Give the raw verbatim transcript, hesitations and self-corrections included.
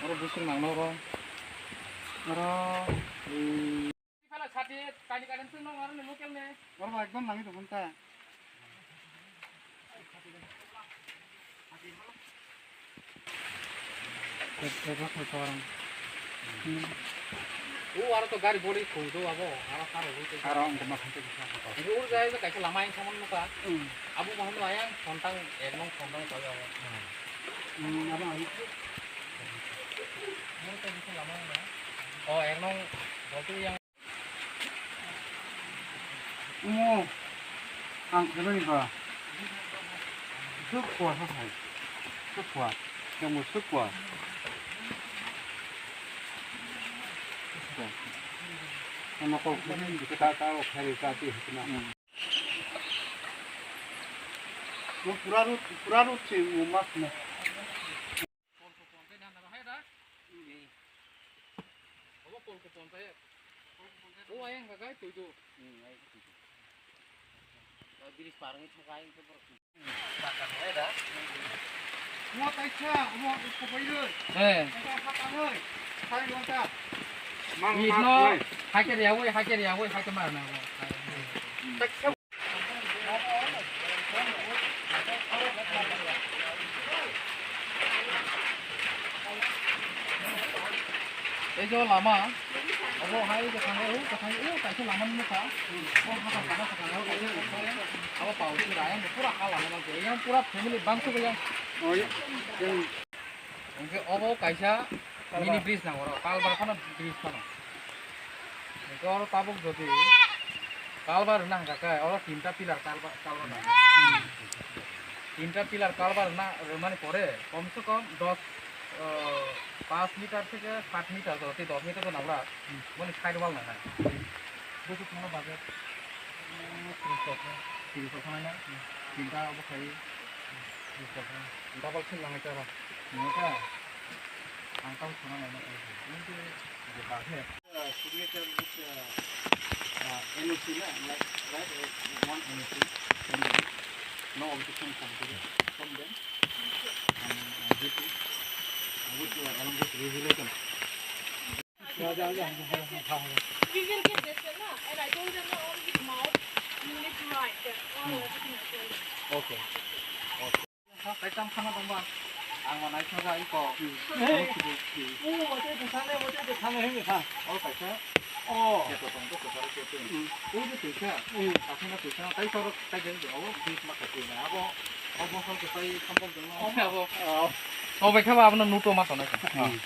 Oro busuk nang noro. Oro. Phala sati kani kani tu nong aro ni local ne. Oro ekdom nangi tu bunta. O aro to gari body khung do abo, aro karo hui te. Aro ang ma khante bisa ko. Ibu ur jai kaisa lama yang saman muka. Hmm. Abu bahai lo ayang sontang ek nong sontang koi abo. Hmm, abo ang. Ur te bisa lama yang. Oh, ek nong bolte yang. Omo ang khairokni ba. Sukwa ha hai. Sukwa. Yang bo sukwa. Sukwa. Ano ko kuni kita tahu khairi kati hikna. Mo pura rut, pura rut si mo mas na. Kol ko pon tei nana hai da? Obo kol ko pon tei. O ayang ka kai tui tu. Bridge parang itu kai itu. Bakar hai da. Mo tai cha, mo ko pai le. Eh. Ko ha ta le. Sai lo ta. Mang mang. Hai ke ya woi, hai ke ya woi, hai ke mar na. Ei jo lama, obo hai je thangwi, o kaisa lama nukha. O hata hata hata hata, abo pau si raya, pura ha lama nang, yang pura family bangso yang. Oh, yang. Hingke obo kaisa mini bridge nang oro, kalbar phano bridge phano. Hingke oro tabuk jodi kalbar rwna hingka khe oro tinta pillar kalbar, kalbar nang. Tinta pillar kalbar rwna, rwmani pore kom se kom dos, eh, panch meter theke sat meter jodi dos meter ko nang la, boni side wall nang nai. Bwswk thangna budget? Tris sok na. Tris sok na? Tinta obo khai. Tris sok na. Double sin nang ita ba. Nang ita. Ang tau sana nai na. Ini tu je ba he. Signature with, uh, uh, N O C na, like, right? Uh, one N O C. No objection from the, from them. And, uh, with, uh, with, uh, along with regulation. We will get this one, no? And I told them, no, only with mouth, you need to write that. All everything I told them. Okay. Okay. Kaitam khana tongba. Ang ma naikha ba iko. Hmm. Oh, wate de thane, wate de thane hini kha. Oh, kaisa. Oh. Keto tong to, keto tong to. Hmm. Oh, de kaisa. Hmm. Kaisa na kaisa. Tai sorok, tai gari de. Oh, bis ma kaisa na. Abo, abo hol kaisa, sambal de. Oh, abo. Oh. Oh, bai kha ba, abo na nuto ma tonai. Hmm.